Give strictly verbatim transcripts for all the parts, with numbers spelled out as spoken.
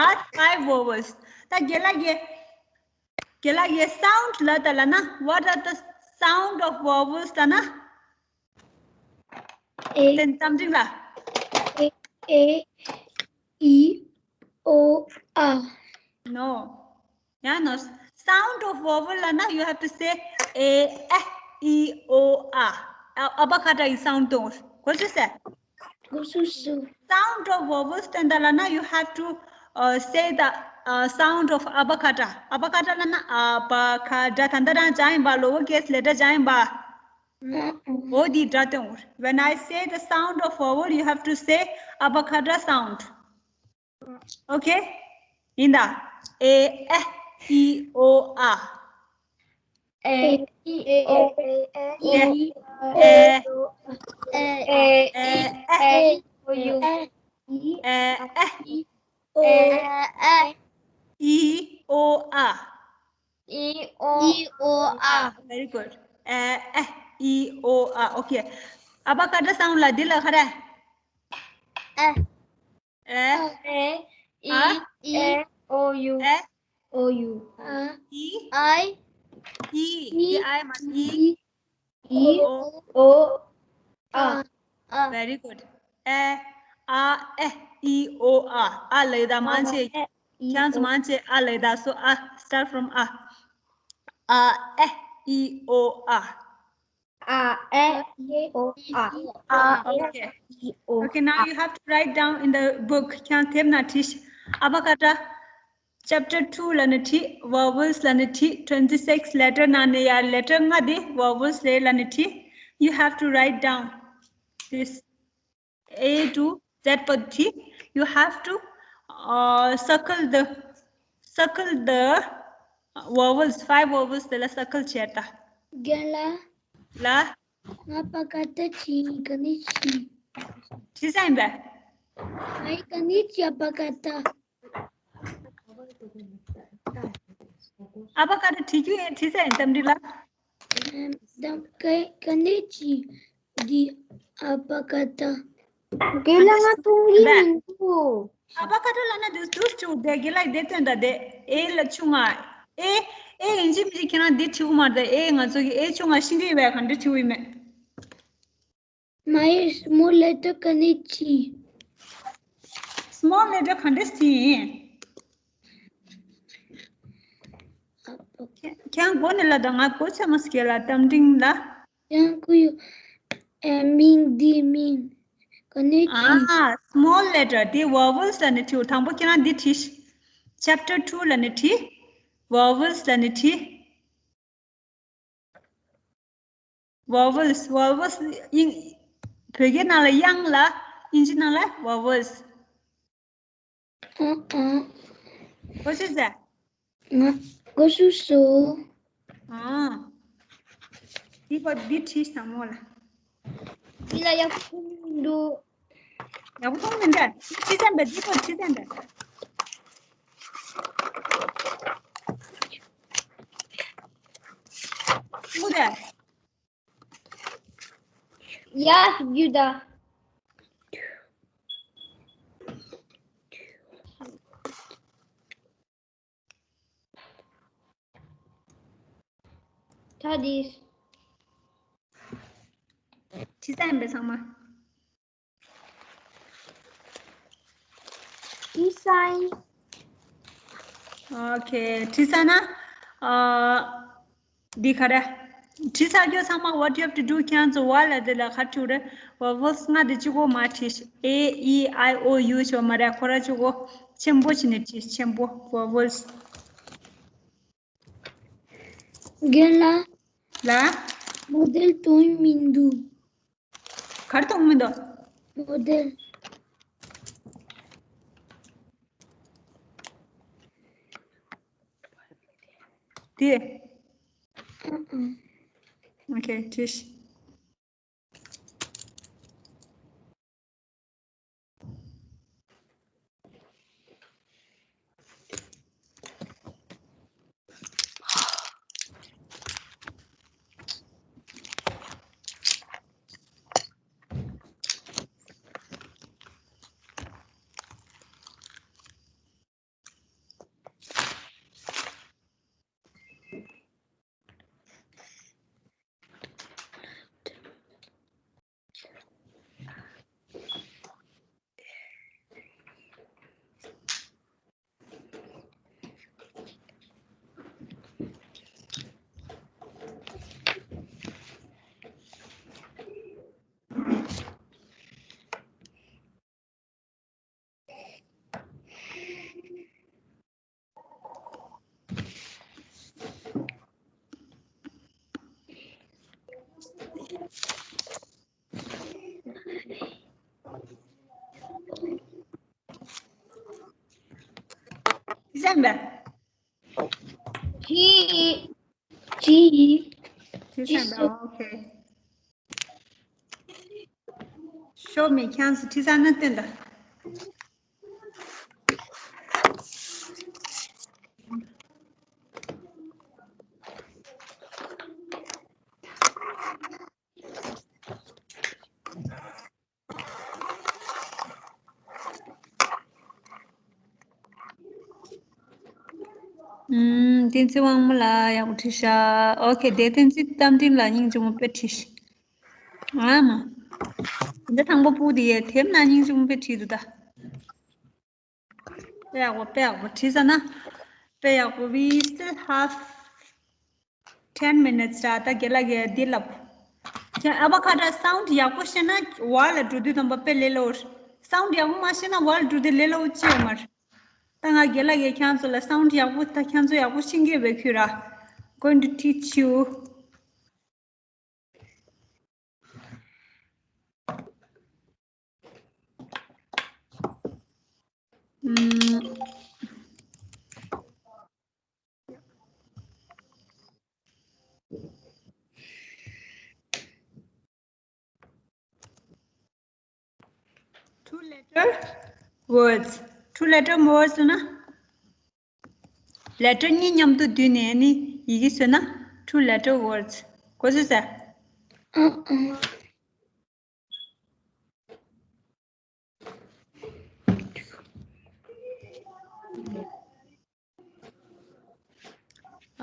are five vowels. ད་རྒན་ལགས་ཀྱིས་རྒན་ལགས་ཀྱིས་sound ལབ་ད་ལབ་ན། What are the sound of vowels ལབ་ན། A, དེ་ཙམ་ཅིག་ལ། A, A, E, O, A. No. ཡང་ན། Sound of vowel ལབ་ན་you have to say A, E, I, O, U. ཨ་ཨ་བ་ཁ་ཏ་ཡི་sound དང་གོ་ཚུལ་ཟེར། གོ་ཚུལ་ཟེར། Sound of vowels དེ་འདྲ་ལབ་ན་you have to uh, say the uh, sound of ཨ་བ་ཁ་ཏ། ཨ་བ་ཁ་ཏ་ལབ་ན་ཨ་བ་ཁ་ཏ། ད་ལྟ་རང་སྦྱངས་ཡིན་པ། lower case letter སྦྱངས་ཡིན་པ། འོ་དེའི་སྒྲ་དང་། When I say the sound of vowel, you have to say ཨ་བ་ཁ་ཏ་sound. Okay? ཡིན་ད། A, E, I, O, U. A, E, O, A, A, A, A, A, U, A, A, O, E, O, U. E, O, U. Very good. A, A, E, O, U. Okay. ཨ་བ་ཁ་ཏ་sound ལ་འདི་ལ་ག་རེ། A, A, A, E, E, O, U, A, O, U. E, I, E. E, I མ་E. E, O, O, A. Very good. A, A, E, I, O, U. ཨ་ལབ་ད་མང་ཆེ། ཁྱེད་ཚོ་མང་ཆེ་ཨ་ལབ་ད། So A, start from A. A, A, E, I, O, U. A, A, E, O, U. A, A, Okay. E, O. Okay, now you have to write down in the book. ཁྱེད་རང་དེབ་ནང་བྲིས། ཨ་བ་ཁ་ཏ། Chapter two ལབ་ན་བྲིས། Vowels ལབ་ན་བྲིས། Twenty six letter ནང་ནས་ཡ་letter ལྔ་དེ་vowels རེད་ལབ་ན་བྲིས། You have to write down this A to Z བར་བྲིས། You have to uh, circle the circle the vowels, five vowels དེ་ལ་circle བྱས་ད། རྒན་ལགས། ལ། ང་པ་ཀ་ཏ་བྲིས་ཡིན། ག་ནས་བྲིས། བྲིས་ས་ཡིན་པས། ཨའི་ག་ནས་བྲིས་ཨ་པ་ཀ་ཏ། ཨ་བ་ཀ་ཏ་བྲིས་རྒྱུ་ཡིན། བྲིས་ས་ཡིན་རྟ་མགྲིན་ལགས། ཨམ། ད་ག་ག་ནས་བྲིས་འདི་ཨ་པ་ཀ་ཏ། རྒན་ལགས་ང་མཐོང་གི་མི་འདུག་ཨ་བ་ཀ་ཏ་ལབ་ན་འདི་ཟུར་བཅུག་དེ་རྒན་ལགས་དེ་སྟོན་ད་དེ། ཨེ་ལ་ཆུང་ང་། ཨེ། ཨེ་ཡིན་གཅིག་མིན་གཅིག་ཁྱེད་རང་འདི་བྲིས་གི་མ་རེད། ཨེ་ང་ཚོ་གི་ཨེ་ཆུང་ང་ཤེས་ཀྱི་ཡོད་པས། ག་འདྲ་བྲིས་གི་ཡོད་མེད། མའི་small letter ག་ནས་བྲིས། Small letter ག་འདྲ་བྲིས་ཡིན། ཁྱེད་རང་མགོ་ནས་ལབ་དང་། ང་མགོ་ཚོས་མ་ཟེར་གྱི་ལ། རྟ་མགྲིན་ལགས། ཡང་ཁོ་ཡོད། ཨ་མིང་འདི་མིང་ག་ནས་བྲིས། ཨ། small letter དེ་vowels ལབ་ནས་བྲིས། དང་པོ་ཁྱེད་རང་འདི་བྲིས། Chapter two ལབ་ནས་བྲིས། Vowels ལབ་ནས་བྲིས། Vowels, vowels དབྱིན། བོད་སྐད་ནང་ལ་དབྱངས་ལ། དབྱིན་ཇི་ནང་ལ་vowels། ཨ་ཨ། གོ་ཤེས་ཟེར། ང་གོ་ཤུ་སོ། ཨ། འདི་པ་འདི་བྲིས་བཟང་མོ་ལ། འདི་ལ་ཡག་པོ་མཐོང་མི་འདུག་ཡག་པོ་མཐོང་མི་འདུག་ཁྲི་བཙན་པས་འདི་པ་ཁྲི་བཙན་པས། ཁུ་དེ། ཡ་ཡུ་ད། ད་འདི། ཁྲི་བཙན་པས་ཚང་མ། ཁྲི་བཙན། Okay, ཁྲི་བཙན་ན། ཨ། འདི་ག་རེ། བྲིས་ཚར་རྒྱུ་ཚང་མ། What you have to do ཁྱེད་རང་ཚོ་བ་ལ་དེ་ལ་ག་རེ་བྲིས་རེད། vowels ལྔ་དེ་གཅིག་པོ་མ་བྲིས། A, E, I, O, U ཆོ་མ་རེད། ཁོ་ར་གཅིག་པོ་ཆེན་པོ་བྱས་ནས་བྲིས། ཆེན་པོ་vowels། རྒན་ལགས། ལ། མོ་ཌེལ་མཐོང་མི་འདུག་ག་རེ་མཐོང་མི་འདུག་མོ་ཌེལ། དེ། ཨ་ཨ། Okay, བྲིས། December. G, G, December. Okay. Show me. ཁྱེད་ཚོ་བྲིས་ཚར་ན་སྟོན་དང་། ཨུམ། བསྟན་འཛིན་དབང་མོ་ལགས་ཡག་པོ་བྲིས་ཤག Okay, དེ་བསྟན་འཛིན་རྟ་མགྲིན་ལགས་སྙིང་རྗེ་མོ་དཔེ་བྲིས་ཤག་ཨ་མ། འདི་དང་པོ་སྤུ་དེ་ཡས་དེབ་ནང་སྙིང་རྗེ་མོ་དཔེ་བྲིས་འདུག་ད། དཔེ་ཡག་པོ། དཔེ་ཡག་པོ་བྲིས་ས་ན། དཔེ་ཡག་པོ། We still have ten minutes ར། ད་རྒན་ལགས་ཀྱིས་འདི་ལབ། ཁྱེད་avocado sound ཡག་པོ་ཤེས་ན་བར་ལ་འགྲོ་དུས་དང་པོ་དཔེ་ལས་སླ་བོ། Sound ཡག་པོ་མ་ཤེས་ན་བར་ལ་འགྲོ་དུས་ལས་སླ་བོ་ཅི་ཡོད་མ་རེད། ད་ང་རྒན་ལགས་ཀྱིས་ཁྱེད་ཚོ་ལ་sound ཡག་པོ། ད་ཁྱེད་ཚོ་ཡག་པོ་ཤེས་ཀྱི་ཡོད་པའི་ཁུལ་ར། Going to teach you. ཨུམ། Two letter words. Two letter words ན། Letter གཉིས་མཉམ་དུ་བསྡུས་ནས་ནི་ཡི་གེ་བཟོས་ན། Two letter words. གོ་སོང་ས།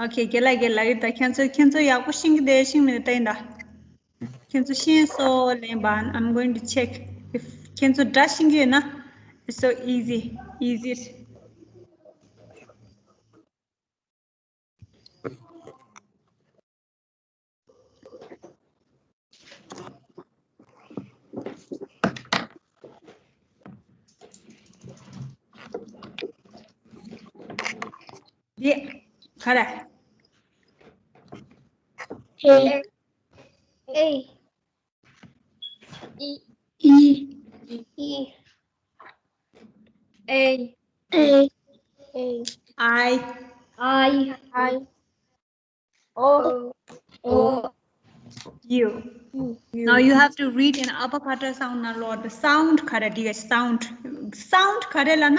Okay, རྒན་ལགས་ཀྱིས་ལབ་ཡོད། ད་ཁྱེད་ཚོ་ཁྱེད་ཚོ་ཡག་པོ་ཤེས་ཀྱི་འདུག་ཤེས་མི་འདུག་ལྟ་ཡིན་ད། ཁྱེད་ཚོ་ཤེས་སོང་ལབ་ཡིན་པ། I'm going to check if ཁྱེད་ཚོ་སྒྲ་ཤེས་ཀྱི་ཡོད་ན། It's so easy, easy. འདི་ག་རེ། A, A, E, E, E, A, A, A, I, I, I, O, O, U. U. Now you have to read in avocado sound, now, Lord. The sound ག་རེ། འདི་གི་sound. Sound ག་རེ་ལབ་ན།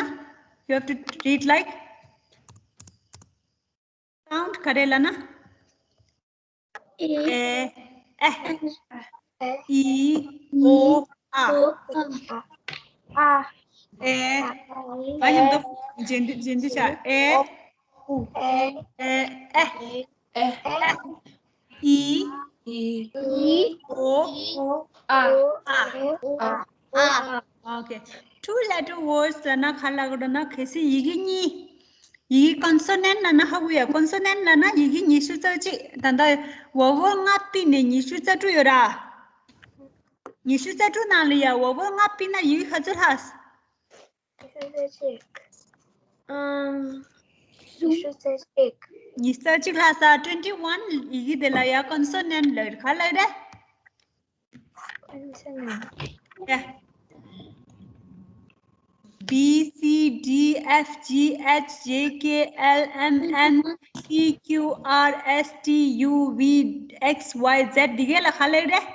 You have to read like. Sound ག་རེ་ལབ་ན། A, A, A, E, O, A. A, A, ཨ། ང་མཉམ་དུ་རྗེས་འདི་རྗེས་འདི་བྱ། A, A, A, A, E, E, O, A, A, A. Okay. Two letter words ལབ་ན་ག་ལབ་དགོས་ན། གལ་སྲིད་ཡི་གེ་གཉིས། ཡི་གེ་consonant ལབ་ན་ཧ་གོ་ཡ། consonant ལབ་ན་ཡི་གེ་ཉི་ཤུ་རྩ་གཅིག་ད་ལྟ་vowel ལྔ་ཕུད་ནས་ཉི་ཤུ་རྩ་དྲུག་ཡོད་ར། ཉི་ཤུ་རྩ་དྲུག་ནང་ལ་ཡ་vowel ལྔ་ཕུད་ན་ཡི་གེ་ག་ཚོད་ལྷག་ཉི་ཤུ་རྩ་གཅིག་ཨམ། ཉི་ཤུ་རྩ་གཅིག་ཉི་ཤུ་རྩ་གཅིག་ལྷག་ས། twenty one ཡི་གེ་དེ་ལ་ཡ་consonant ལབ་རེད། ག་ལབ་རེད། B, C, D, F, G, H, J, K, L, M, N, P, Q, R, S, T, U, V, X, Y, Z འདི་ག་ལ་ག་ལབ་རེད།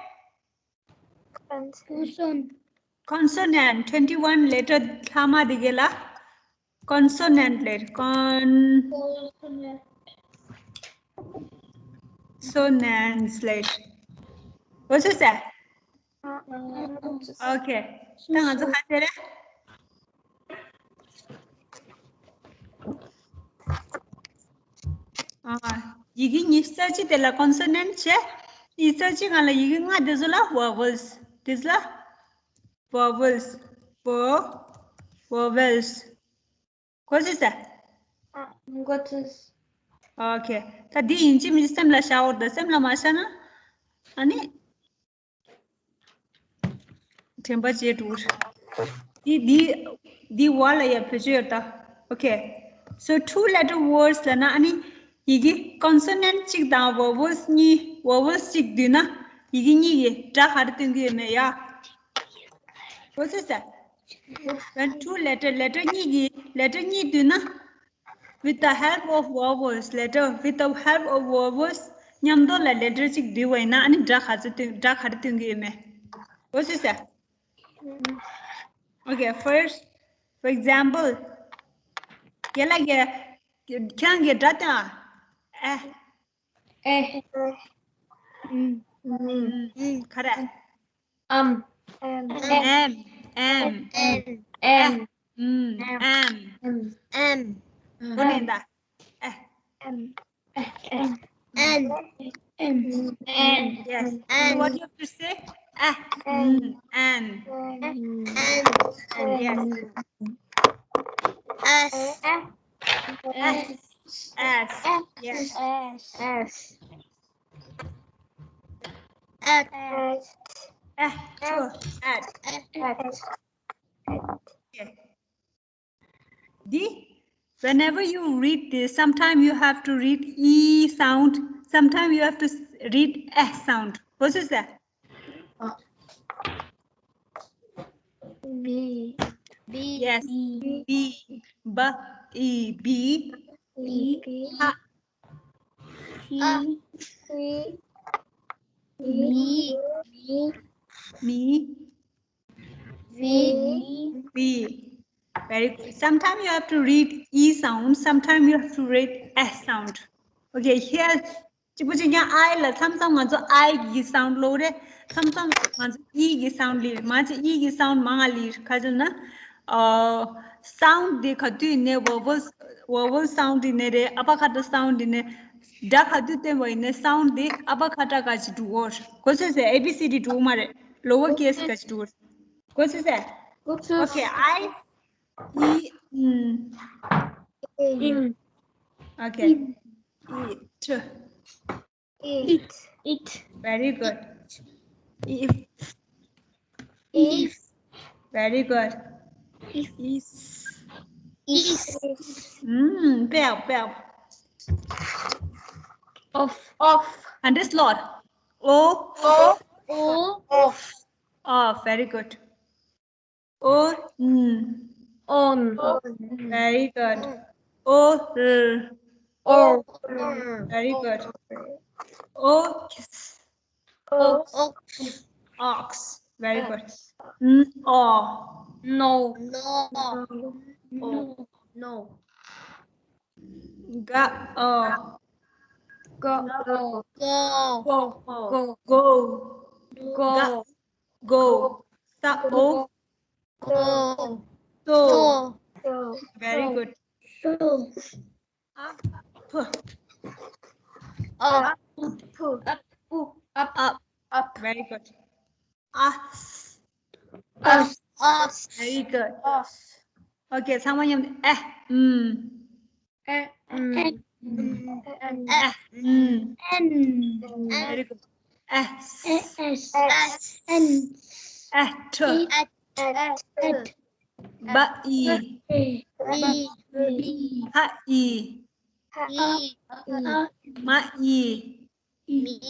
Consonant. Consonant. twenty one letter ལྷག་མ་འདི་ག་ལ་consonant ལབ། Con, consonants ལབ། འོ་ཚོད་ས། Okay. ད་ང་ཚོ་ག་རེ་ཟེར་རེད། ཨ། ཡི་གེ་ཉི་ཤུ་རྩ་གཅིག་དེ་ལ་consonant བྱས། ཉི་ཤུ་རྩ་གཅིག་སྒང་ལ་ཡི་གེ་ལྔ་དེ་ཚོ་ལ་vowels། དེ་ཚོ་ལ་vowels. Vo, vowels. གོ་སོང་ས། ཨ། གོ་སོང་། Okay. ད་འདི་ཡིན་གཅིག་མིན་གཅིག་སེམས་ལ་བཞག་འོ། ད་སེམས་ལ་མ་བཞག་ན། ཨ་ནི། དྲན་པ་བརྗེད་འགྲོ་གི་རེད། འདི་འདི་འདི་བར་ལ་ཡ་བེད་སྤྱོད་ཡོད་ད། Okay. So two letter words ལབ་ན་ཨ་ནི་ཡི་གེ་consonant གཅིག་དང་vowels གཉིས། vowels གཅིག་བསྡུས་ན་ཡི་གེ་གཉིས་ཀྱི་སྒྲ་ག་རེ་སྟོན་གྱི་ཡོད་མེད་ཡ། གོ་སོང་ས། When two letter, letter གཉིས་ཀྱི་letter གཉིས་བསྡུས་ན། With the help of vowels, letter, with the help of vowels, མཉམ་དུ་ལ་letter གཅིག་བསྡུས་པ་ཡིན་ན་ཨ་ནི་སྒྲ་ག་ཚོད་སྟོན། སྒྲ་ག་རེ་སྟོན་གྱི་ཡོད་མེད། གོ་སོང་ཟེར། Okay, first, for example, རྒན་ལགས་ཀྱིས་ཁྱེད་རང་གིས་སྒྲ་སྟོན་ཨ། ཨེ། ཨེ། ཨམ། ག་རེ། ཨམ། ཨེམ། ཨེམ། ཨེམ། ཨེམ། ཨམ། ཨེམ། ག་རེ་ཡིན་ད། ཨེ། ཨེམ། ཨེམ། ཨེམ། ཨེམ། Yes. And what you have to say? ཨེམ། ཨེམ། Yes. S. S. S. Yes. S. S. At. At. At. At. Okay. D. Whenever you read this, sometimes you have to read E sound, sometimes you have to s- read S sound. What is that? B. B. Yes. B. B. E. B. E. B. Ha. He. Me. Me. Me. We. We. Very good. Sometimes you have to read E sound, sometimes you have to read S sound. Okay, here གཅིག་པུ་གཅིག་རྐྱང་I ལ་མཚམས་མཚམས་ང་ཚོ་I གི་sound ལོག་རེད། མཚམས་མཚམས་ང་ཚོ E གི་sound ལི། མ་གཅིག E གི་sound མང་ང་ལི་ག་ཅི་ན། ཨ། sound དེ་ག་དུས་ནས་vowel vowel sound དེ་ནས་རེད། ཨ་པ་ཁ་ཏ་sound དེ་ནས། སྒྲ་ག་དུས་བཏོན་པ་ཡིན་ནས་sound དེ་ཨ་པ་ཁ་ཏ་ག་ཅི་འགྲོ་གོ། གོ་སོང་ཟེར། A B C D འགྲོ་མ་རེད། lower case ག་ཅི་འགྲོ། གོ་སོང་ཟེར། གོ་སོང་། Okay, I, E, mm. In. Okay. In. It. It. It. Very good. If. If. Very good. If. Is. Is. Mm, bell, bell. Of. Of. And this lot. O. O. O. Of. Of. Very good. O, n. On. Very good. O, r. Or. Very good. Ox. Ox. Ox. Very good. N, o. No. No. No. No. Ga, o. Go. Go. Go. Go. Go. Go. Sa, o. Go. So. So. Very good. So. Up. Up. Up. Up. Up. Very good. Us. Us. Us. Very good. Us. Okay, someone, eh, mm. Eh, mm. Eh, mm. Eh, mm. N. Very good. S. S. S. N. At. At. At. At. Ba, i. Ba, i. Ha, i. Ha, i. Ma, i. Mi.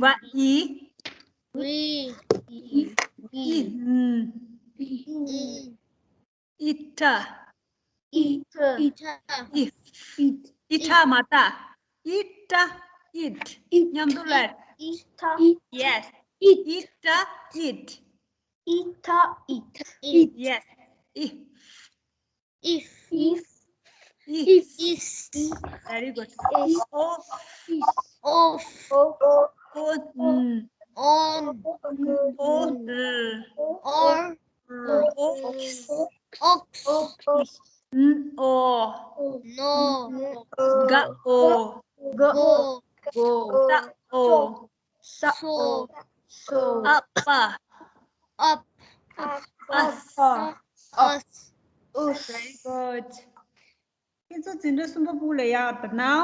Wa, i. Wi. I. Mm. I. Ita. Ita. Ita. If. It. Ita མ་ད། Ita, it. It. མཉམ་དུ་ལབ། Ita. Yes. It. Ita, it. Ita, it. It. Yes. If. If. If. If. If. Very good. If. Of. Of. O, n. On. O, r. Or. Ox. Ox. N, o. No. Ga, o. Go. Go. Sa, o. Sa, o. So. Up. Up. Us. Us. Us. Very good. ཁྱེད་ཚོ་འཛིན་གྲྭ་གསུམ་པ་ཕུགས་ལ་ཡག་པ་ནའོ།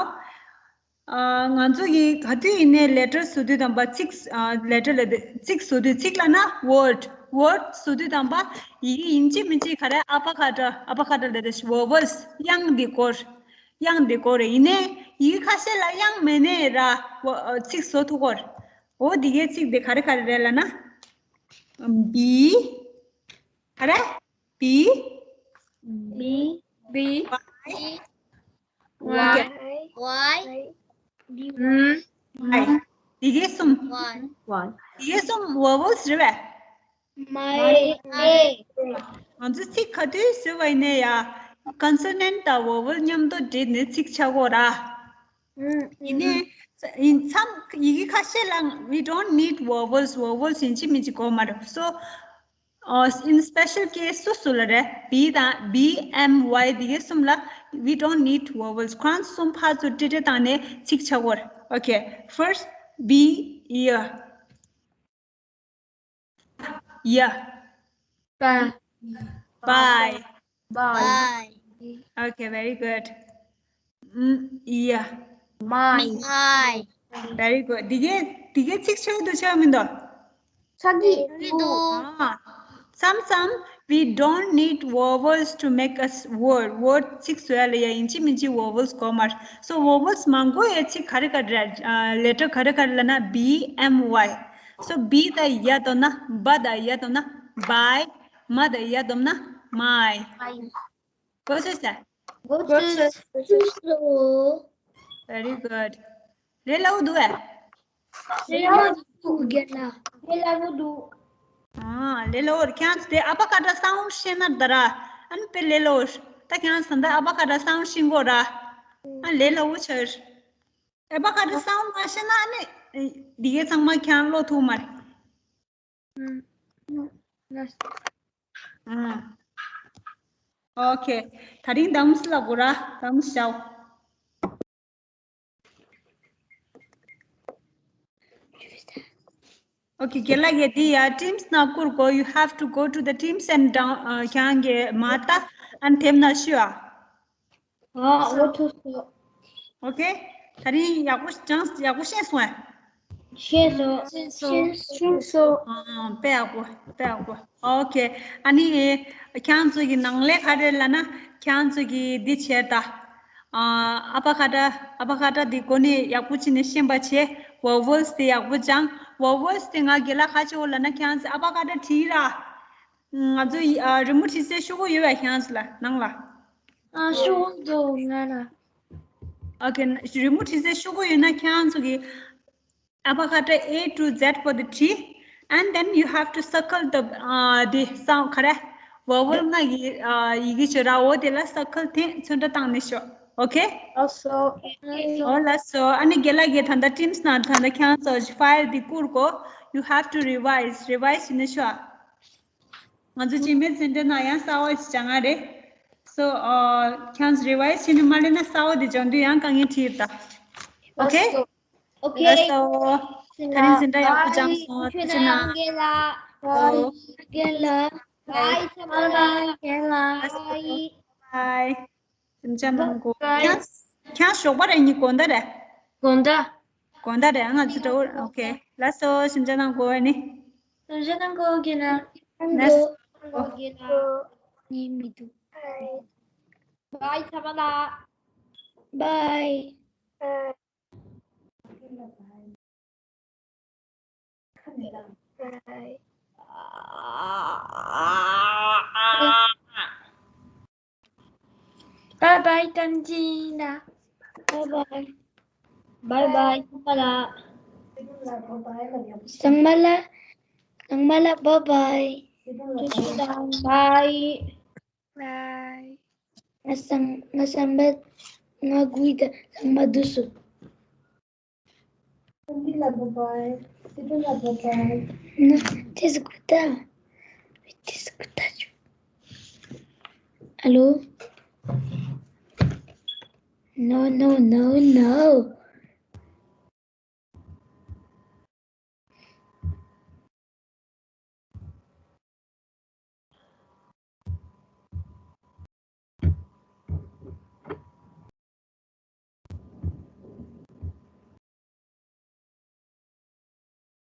ཨ། ང་ཚོ་ཡིས་ག་དུས་ཡིན་ནའི་letter བཟོ་དུས་དང་པ་ཚིག་ཨ། letter ལབ་དུས་ཚིག་བཟོ་དུས། ཚིག་ལབ་ན་word, word བཟོ་དུས་དང་པ་ཡི་གེ་ཡིན་གཅིག་མིན་གཅིག་ག་རེ། ཨ་པ་ཁ་ཏ། ཨ་པ་ཁ་ཏ་ལབ་དུས་vowels དབྱངས་འདི་སྐོར། དབྱངས་འདི་སྐོར་རེད། ཡིན་ནའི་ཡི་གེ་ཁ་ཤས་ལ་དབྱངས་མེད་ནའི་ར་ཚིག་བཟོ་ཐུབ་ཀྱི་རེད། འོ་འདི་གའི་ཚིག་འདི་ག་རེ་ག་རེ་རེད་ལབ་ན། B ག་རེ། B. B. B. Y. Y. Y. ཨུམ། Y། འདི་གའི་གསུམ། Y། འདི་གའི་གསུམ་vowels རེད་པས། མ་རེད། ང་ཚོས་ཚིག་ག་དུས་བཟོས་པ་ཡིན་ནའི་ཡ། consonant དང་vowel མཉམ་དུ་སྦྲེལ་ནས་ཚིག་ཆགས་ཀྱི་ཡོད་ར། ཡིན་ནའི། ཡིན་མཚམས་ཡི་གེ་ཁ་ཤས་ལ་we don't need vowels, vowels ཡིན་གཅིག་མིན་གཅིག་དགོས་མ་རེད། So, uh, in special case སུ་སུ་ལ་རེད། B དང་B M Y འདི་གའི་གསུམ་ལ་we don't need vowels. ཁོ་རང་གསུམ་ཕར་ཚུར་སྦྲེལ་སྦྲེལ་བཏང་ནས་ཚིག་ཆགས་ཀྱི་ཡོད་རེད། Okay, first B, ear. Yeah. Bye. Bye. Bye. Bye. Okay, very good. Mm, yeah. My. My. Very good. འདི་གའི་འདི་གའི་ཚིག་ཆགས་འདུག་ཆགས་མི་འདུག་ཆགས་ཀྱི་འདུག་ཨ། མཚམས་མཚམས་we don't need vowels to make a s- word. Word ཚིག་བཟོ་ཡ་ལ་ཡ་ཡིན་གཅིག་མིན་གཅིག་vowels དགོས་མ་རེད། So vowels མ་དགོས་ཡ་ཚིག་ག་རེ་ག་རེ་རེད། ཨ། letter ག་རེ་ག་རེ་ལབ་ན་B M Y. So B དང་ཡ་འདོམས་ན་བ་དང་ཡ་འདོམས་ན་bye། མ་དང་ཡ་འདོམས་ན་my། གོ་སོང་ས། གོ་སོང་ས། Very good. ལས་སླ་བོ་འདུག་ཨེ། ལས་སླ་བོ་འདུག་རྒན་ལགས། ལས་སླ་བོ་འདུག་ཨ། ལས་སླ་བོ་རེད། ཁྱེད་རང་ཚོ་དེ་ཨ་པ་ཀ་ཏ་སའུན་ཤེས་ན་ད་ར། ཨ་ནི་དཔེ་ལས་སླ་བོ་རེད། ད་ཁྱེད་རང་ཚོ་ད་ཨ་པ་ཀ་ཏ་སའུན་ཤེས་དགོས་ར། ཨ། ལས་སླ་བོ་ཆགས་རེད། ཨ་པ་ཀ་ཏ་སའུན་མ་ཤེས་ན་ཨ་ནི་འདི་གའི་ཚང་མ་ཁྱེད་རང་ཀློག་ཐུབ་མ་རེད། ཨུམ། ཨ། Okay. ད་རིང་དམ་སྲི་ལ་གོ་ར། དམ་སྲི་བྱའོ། Okay, རྒན་ལགས་ཀྱིས་འདི་ཡ་Teams ནང་བསྐུར་གོ། You have to go to the Teams and down, uh, ཁྱེད་རང་གི་མ་ལྟ་ཨ་ནི་དེབ་ནང་བཤུས་ཨ། ཨ། འོ་ཐུག་སོང་། Okay. ད་རིང་ཡག་པོ་ཅང་ཡག་པོ་ཤེས་སོང་ཨ། ཤེས་སོང་། ཤེས་སོང་། ཤེས་སོང་། ཨ། དཔེ་ཡག་པོ། དཔེ་ཡག་པོ། Okay. ཨ་ནི་ཁྱེད་རང་ཚོ་གི་ནང་ལས་ག་རེ་ལབ་ན་ཁྱེད་རང་ཚོ་གི་འདི་བྱས་ད། ཨ། ཨ་པ་ཀ་ཏ། ཨ་པ་ཀ་ཏ་འདི་གོ་ནས་ཡག་པོ་བྱས་ནས་ཤེས་པ་བྱས། Vowels དེ་ཡག་པོ་སྦྱངས། Vowels དེ་ང་རྒན་ལགས་ག་རེ་བྱེད་དགོས་ལབ་ན་ཁྱེད་རང་ཚོ་ཨ་པ་ཀ་ཏ་བྲིས་ར། ང་ཚོ་ཡི་ཨ་རི་མོ་བྲིས་སའི་ཤོག་གུ་ཡོད་པ་ཁྱེད་རང་ཚོ་ལ་ནང་ལ། ཨ། ཤོག་གུ་འདུག་ང་ལ། Okay, རི་མོ་བྲིས་སའི་ཤོག་གུ་ཡོད་ན་ཁྱེད་རང་ཚོ་གི་ཨ་པ་ཀ་ཏ A to Z བར་དུ་བྲིས། And then you have to circle the, uh, the sound ག་རེ། Vowel ལྔ་གི་ཨ་ཡི་གེ་བྱོས་ར། འོ་དེ་ལ་circle དེ་ཚོན་ཁྲ་བཏང་ནས་ཤོག Okay? ལགས་སོ། འོ་ལགས་སོ། ཨ་ནི་རྒན་ལགས་ཀྱིས་ད་ལྟ་Teams ནང་ད་ལྟ་ཁྱེད་རང་ཚོ་file འདི་བསྐུར་གོ། You have to revise. Revise བྱས་ནས་ཤོག་ང་ཚོ་རྗེས་མའི་འཛིན་གྲྭ་ནང་ཡང་གསར་པ་ཞིག་སྦྱང་ཡ་རེད། So, uh, ཁྱེད་རང་ཚོ་revise བྱས་ནས་མ་སླེབས་ན་གསར་པ་དེ་སྦྱང་དུས་ཡང་དཀའ་ངལ་འཕྲད་ཡོད་ད། Okay? Okay. ལགས་སོ། ད་རིང་འཛིན་གྲྭ་ཡག་པོ་སྦྱངས་སོང་། ཐུགས་རྗེ་གནང་། Bye. Bye. Bye. Bye. Bye. Bye. སེམས་ཅན་རྣམས་གོ། Bye. ཁྱེད་ཁྱེད་ཞོགས་པ་རེད། ཉིན་དགོང་དག་རེད། དགོང་དག་དགོང་དག་རེད། ང་ཚོ་འགྲོ། Okay. ལགས་སོ། སེམས་ཅན་རྣམས་གོ་ནི། སེམས་ཅན་རྣམས་གོ་གི་ན། ལགས་སོ། གོ་གི་ན། ནི་མི་འདུག Bye. Bye. Bye. Bye bye, Tanjina. Bye bye. Bye bye, Tamara. Sangmala, Sangmala, bye bye. Bye. Bye. Ngasang, ngasang bet, ngaguida, sangmadusu. Sandila, bye bye. Sidula, bye bye. Na, tiskuta. Tiskuta. Hello? No, no, no, no.